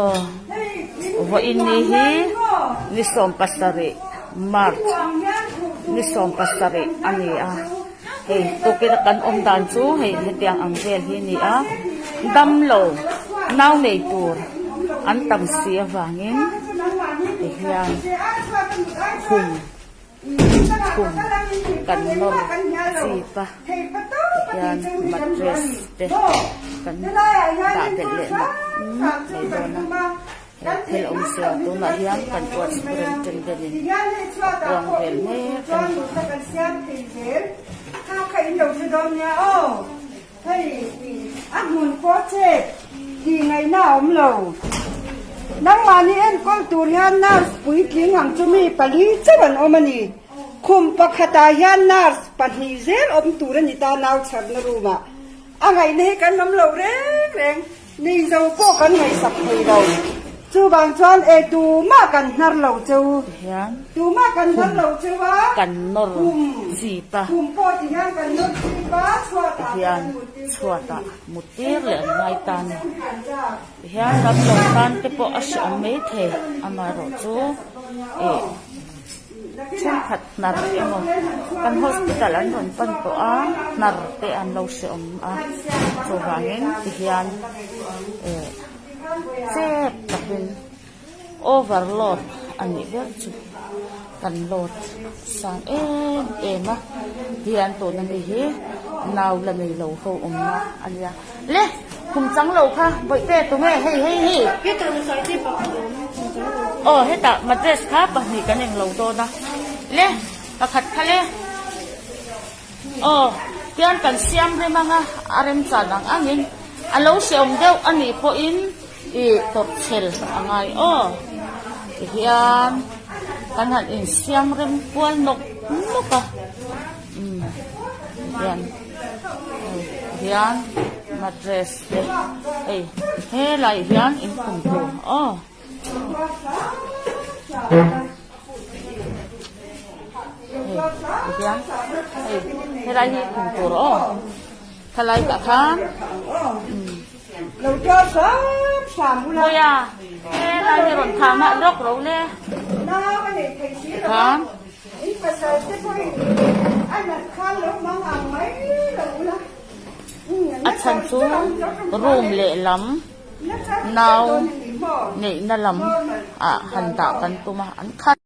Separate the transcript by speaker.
Speaker 1: Aw vawiin ni hi ni 70 March ni 17 a ni a hei tukin a kan awm dan chu hei hetiang ang vel hi a ni a damlo nau nei tur an tam si avangin tihian khum. Khum kan nawr chip a tihian mattress te kan dah belh leh nawk mai dawn a he thil awmzia tunah hian kan ward superintendent in a puang vel mek a ni.
Speaker 2: Hei a hmun pawh che tih ngaihna a awm lo. Nangmahni enkawl tur hian nurse puitling ang chu mi pali chauh an awm a ni. Khum pakhatah hian nurse pahnih zel awm tur a ni ta nau chharna room ah. A ngaihna hi kan awm lo reng reng. Nei zo pawh kan ngaihsak thei lo. Chuvang chuan e tumah kan hnar lo cheu.
Speaker 1: Tihian
Speaker 2: Tumah kan hnar
Speaker 1: khum
Speaker 2: lo cheu a.
Speaker 1: Kan nawr
Speaker 2: Khum
Speaker 1: chip a.
Speaker 2: Khum pawh tihian kan nawr chip a, chhuatah te
Speaker 1: Tihian
Speaker 2: kan mut tir cheu
Speaker 1: chhuatah
Speaker 2: ni.
Speaker 1: mut tir leh an ngai ta ni. Tihian ram lo tan te pawh a hreawm mai thei amaherawh chu ih. Thenkhat hnar emaw kan hospital an rawn pan tawh a hnar te an lo hreawm a chuvangin tihian eh chep takin overload a nih ber chu kan load sang em em a tihian tuna mi hi nau la nei lo ho awmna a nia le khum chang lo kha bawihte tunge hei hei hi. Aw hetah mattress kha pahnih kan englo dawn a le pakhat kha le aw tian kan siam rem ang a a rem chan ang angin a lo hrehawm deuh a nih pawhin ih tawp chhel a ngai aw tihian kan han insiam rem kual nawk nawk a umm tihian tihian mattress te hei helaiah hian inkhum tur aw. Hei tihian hei helai hi khum tur aw thalai tah khan Mawia helai hi rawn thah mah lawk lo le tikhan. A chhan chu room lehlam. Nau neihna lam ah han dah kan tum a an khat.